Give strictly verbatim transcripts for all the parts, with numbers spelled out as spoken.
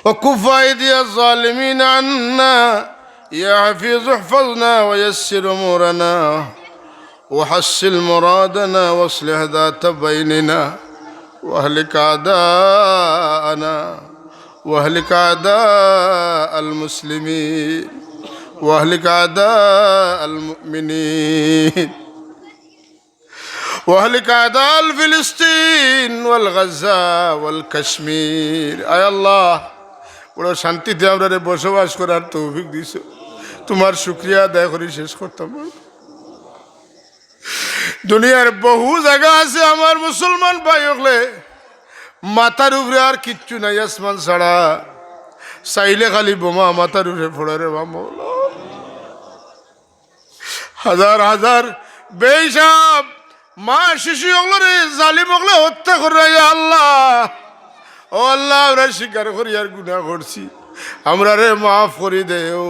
وكف أيدي الظالمين عنا. يا حفيظ احفظنا ويسر أمورنا وحصل مرادنا وأصلح ذات بيننا واهلك أعداءنا واهلك أعداء المسلمين واهلك أعداء المؤمنين واهلك أعداء فلسطين والغزة والكشمير. আয় আল্লাহ, বড় শান্তিতে আমরারে বসবাস করার তৌফিক দিছো। তুমার শুকরিয়া আদায় করি শেষ করতাম পারতাম না। দুনিয়ার বহু জাগা আছে আমার মুসলমান ভাই অকলে, মাথার উপরে আর কিচ্ছু নাই আসমান ছাড়া, চাইলে খালি বোমা মাথার উপরে পড়ে রে বা মৌলা। হাজার হাজার বেহিসাব মা শিশু অকলরে জালিম অকলে হত্যা করে, ইয়া আল্লাহ। ও আল্লাহ, আমরা স্বীকার করি আর গুনাহ করছি, আমরারে মাফ করি দেও।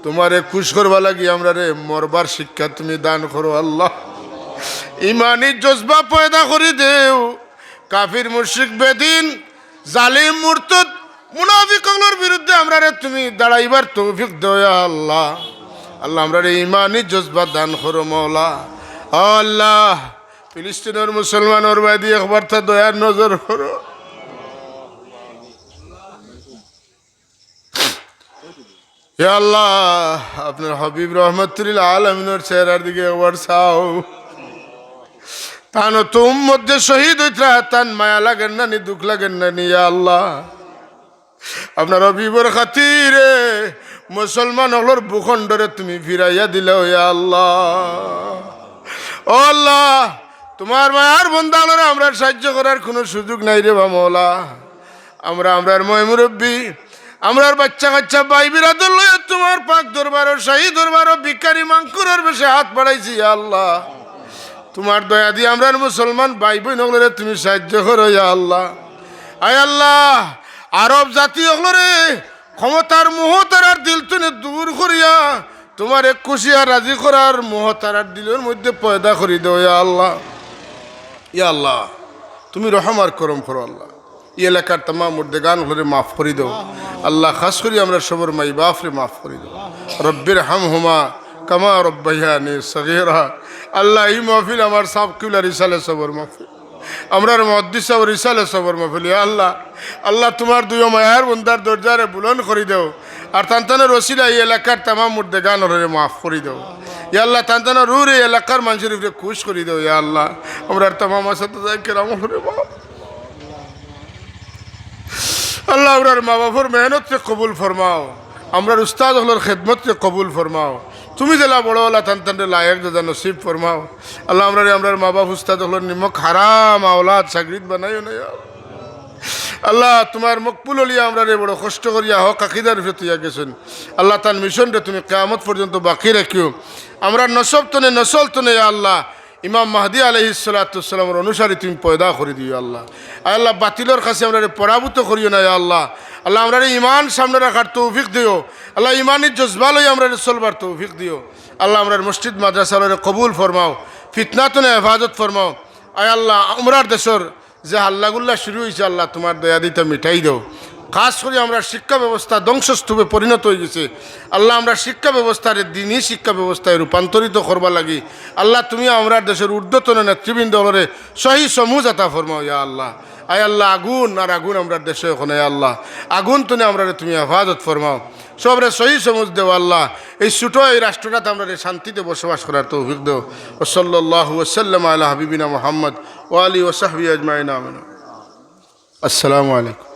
তুমারে খুশ করবার লাগি আমরারে মরবার শিক্ষা তুমি দান করো আল্লাহ। ইমানি জজবা পয়দা করি দেও। কাফির, মুশরিক, বেদিন, জালিম, মুরতাদ, মুনাফিক অকলর বিরুদ্ধে আমরারে তুমি দাঁড়াইবার তৌফিক দেও, ইয়া আল্লাহ। আল্লাহ, আমরারে ইমানি জজবা দান করো, মৌলা। আল্লাহ, ফিলিস্তিনর মুসলমানর বায়দি একবার তা দয়ার নজর করো। ইয়া আল্লাহ, আপনার হাবিব রহমাতুল লিল আলামিনর চেহারার দিকে একবার চাও। তান তো উম্মত যে শহীদ অইতরা, তান মায়া লাগের না নি, দুখ লাগের না নি, ইয়া আল্লাহ। আপনার হাবিবর খাতিরে মুসলমান অকলর ভূখণ্ডরে তুমি ফিরাইয়া দিলাও, ইয়া আল্লাহ। ও আল্লাহ, তুমার মায়ার বন্দা অকলরে আমরার সাহায্য করার কুনু সুযোগ নাই রে বা মৌলা। আমরা, আমরার ময় মুরব্বি, আমরার বাচ্চা কাচ্চা, ভাই বিরাদর লইয়া তুমার পাক দরবারো, শাহী দরবারো ভিখারি মাংকুরর বেশে হাত বাড়াইছি, ইয়া আল্লাহ। তুমার দয়াদি আমরার মুসলমান ভাই বইন অকলরে তুমি সাহায্য করো, ইয়া আল্লাহ। আয় আল্লাহ, আরব জাতি অকলরে ক্ষমতার মোহ তারার দিল তুনে দূর করিয়া তুমারে খুশি আর রাজি করার মোহ তারার দিলর মধ্যে পয়দা করি দেও, ইয়া আল্লাহ। ইয়া আল্লাহ, তুমি রহম আর করম করো আল্লাহ। ই এলাকার তামাম মুর্দেগান অকলরে মাফ করি দেও আল্লাহ। খাস করি আমরার সবর মাই বাফরে মাফ করি দেও। রব্বির হামহুমা কামা রব্বায়ানি সগীরা। আল্লাহ, ই মাহফিল আমার সাব কিবলার ইসালে সবর মাহফিল, আমরার মুহাদ্দিস সাবর ইসালে সবর মাহফিল। ইয়া আল্লাহ, আল্লাহ, তুমার দুইও মায়ার বন্দার দরজারে বুলন্দ করি দেও। আর তান তানর ওসিলায় ই এলাকার তামাম মুর্দেগান অকলরে মাফ করি দেও। ইয়া আল্লাহ, তান তানর রুহরে ই এলাকার মানষর উপরে খুশ করি দেও। ইয়া আল্লাহ, আমরার তামাম আসাতিজা কেরাম অকলরে মাফ। আল্লাহ, আমরার মা বাফর মেহনতরে কবুল ফরমাও, আমরার উস্তাদ অকলর খেদমতরে কবুল ফরমাও। তুমি যেলা বড় অলা তান তানরে লায়েক জাযা নসিব ফরমাও। আল্লাহ, আমরারে আমরার মা বাফ উস্তাদ অকলর নিমক হারাম আওলাদ শাগরিদ বানাইও না, ইয়া আল্লাহ। আল্লাহ, তুমার মকবুল অলিয়ে আমরারে বড় কষ্ট করিয়া হক আকিদার উপরে থইয়া গেছইন। আল্লাহ, তান মিশনরে তুমি কিয়ামত পর্যন্ত বাকি রাখিও। আমরার নসব তনে, নসল তনে, ইয়া আল্লাহ, ইমাম মাহদি আলাইহিস সালাতু ওয়াস সালামর অনুসারী তুমি পয়দা করি দিও, ইয়া আল্লাহ। আয় আল্লাহ, বাতিলর কাছে আমরারে পরাভূত করিও না, ইয়া আল্লাহ। আল্লাহ, আমরারে ইমান সামনে রাখার তৌফিক দিও। আল্লাহ, ইমানি জজবা লই আমরারে চলবার তৌফিক দিও। আল্লাহ, আমরার মসজিদ মাদ্রাসা অকলরে কবুল ফরমাও, ফিতনা তনে হেফাজত ফরমাও। আয় আল্লাহ, আমরার দেশর যে হাল্লাগুল্লা শুরু অইছে, আল্লাহ, তুমার দয়াদি তা মিটাই দেও। খাস করি আমরার শিক্ষা ব্যবস্থা ধ্বংসস্তূপে পরিণত অইগেছে। আল্লাহ, আমরার শিক্ষা ব্যবস্থারে দ্বীনি শিক্ষা ব্যবস্থায় রূপান্তরিত করবার লাগি, আল্লাহ, তুমি আমরার দেশর ঊর্ধ্বতন নেতৃবৃন্দ অকলরে সহি সমুজ আতা ফরমাও, ইয়া আল্লাহ। আয় আল্লাহ, আগুন আর আগুন আমরার দেশো অখন, ইয়া আল্লাহ, আগুন তনে আমরারে তুমি হেফাজত ফরমাও। সবরে সহি সমুজ দেও আল্লাহ। এই ছোট এই রাষ্ট্রটাত আমরারে শান্তিতে বসবাস করার তৌফিক দেও। ওয়া সাল্লাল্লাহু ওয়া সাল্লাম আলা হাবিবিনা মুহাম্মদ ওয়া আলিহি ওয়া সাহবিহি আজমাইন। আমিন। আসসালামু আলাইকুম।